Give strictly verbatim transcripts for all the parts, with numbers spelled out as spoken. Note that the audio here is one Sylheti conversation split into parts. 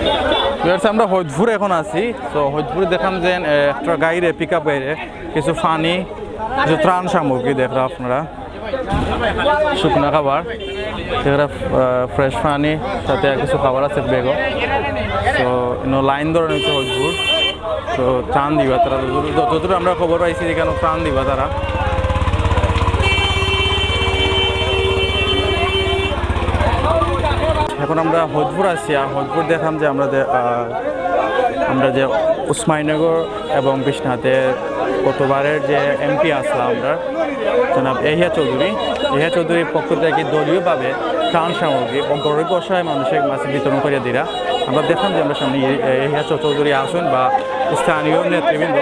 Viewers, আমরা হরিদপুর এখন আছি। তো হরিদপুরে দেখলাম যে, এ, একটা গাড়িরে, পিক আপ গাড়িরে কিছু পানি, কিছু ত্রাণ সামগ্রী দেখরা আপনারা, শুকনা খাবার, দেখরা, আহ, ফ্রেশ পানি, সাথে আর কিছু খাবার আছে ব্যাগও। তো ইনো লাইন ধরে নিচ্ছে হরিদপুর। তো ত্রাণ দিবা তারা, যতদূর, যতদূর আমরা খবর পাইছি, এখানে ত্রাণ দিবা তারা। এখন আমরা হরিদপুর আছি, আর হরিদপুর দেখলাম যে আমরা যে, আহ, আমরা যে উসমানীনগর এবং বিশ্বনাথের গতবারের যে এমপি আসলা আমরা, জনাব এহিয়া চৌধুরী, এহিয়া চৌধুরীর পক্ষ থেকে দলীয়ভাবে ত্রাণ সামগ্রী ও গরিব অসহায় মানুষের মাঝে বিতরণ করিয়া দিরা। আমরা দেখলাম যে আমরা সামনে এ-, এহিয়া চৌ-, চৌধুরী আসুন বা স্থানীয় নেতৃবৃন্দ।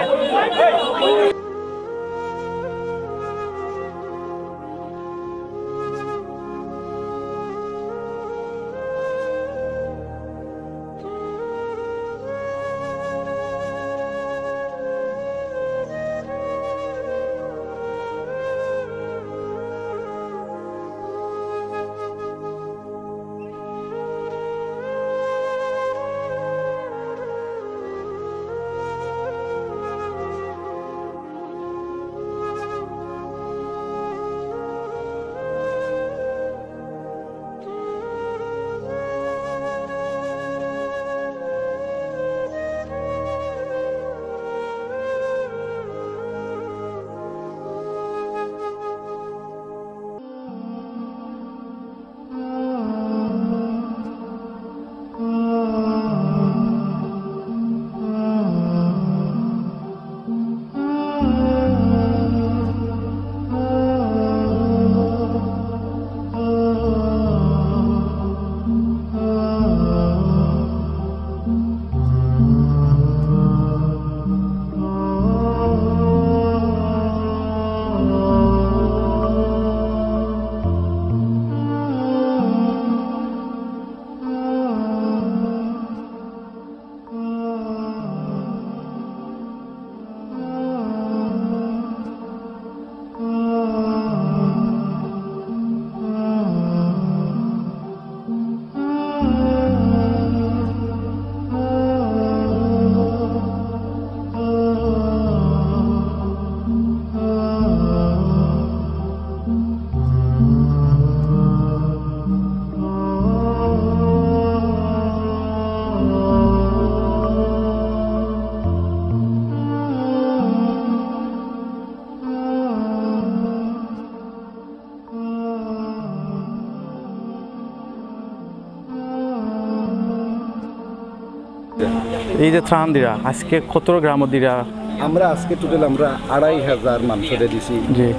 এই যে ত্রাণ দিরা, আজকে কত গ্রামো দিরা? আমরা আজকে টোটাল আমরা আড়াই হাজার মানুষরে দিছি। জি।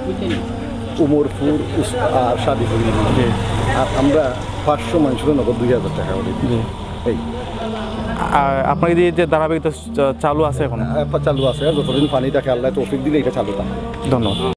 উমরপুর, উস-, আর সাদিপুর মিলে। জি। আর আমরা পাঁচশো মানুষরে নগদ দুই হাজার টাকা করি। জি। এই। আর আপনার এই যে ধারাবাহিকতা চা-, চালু আছে এখন? আহ, চালু আছে, যতদিন পানি থাকে আল্লাহ তৌফিক দিলে এটা চালু থাকে। ধন্যবাদ।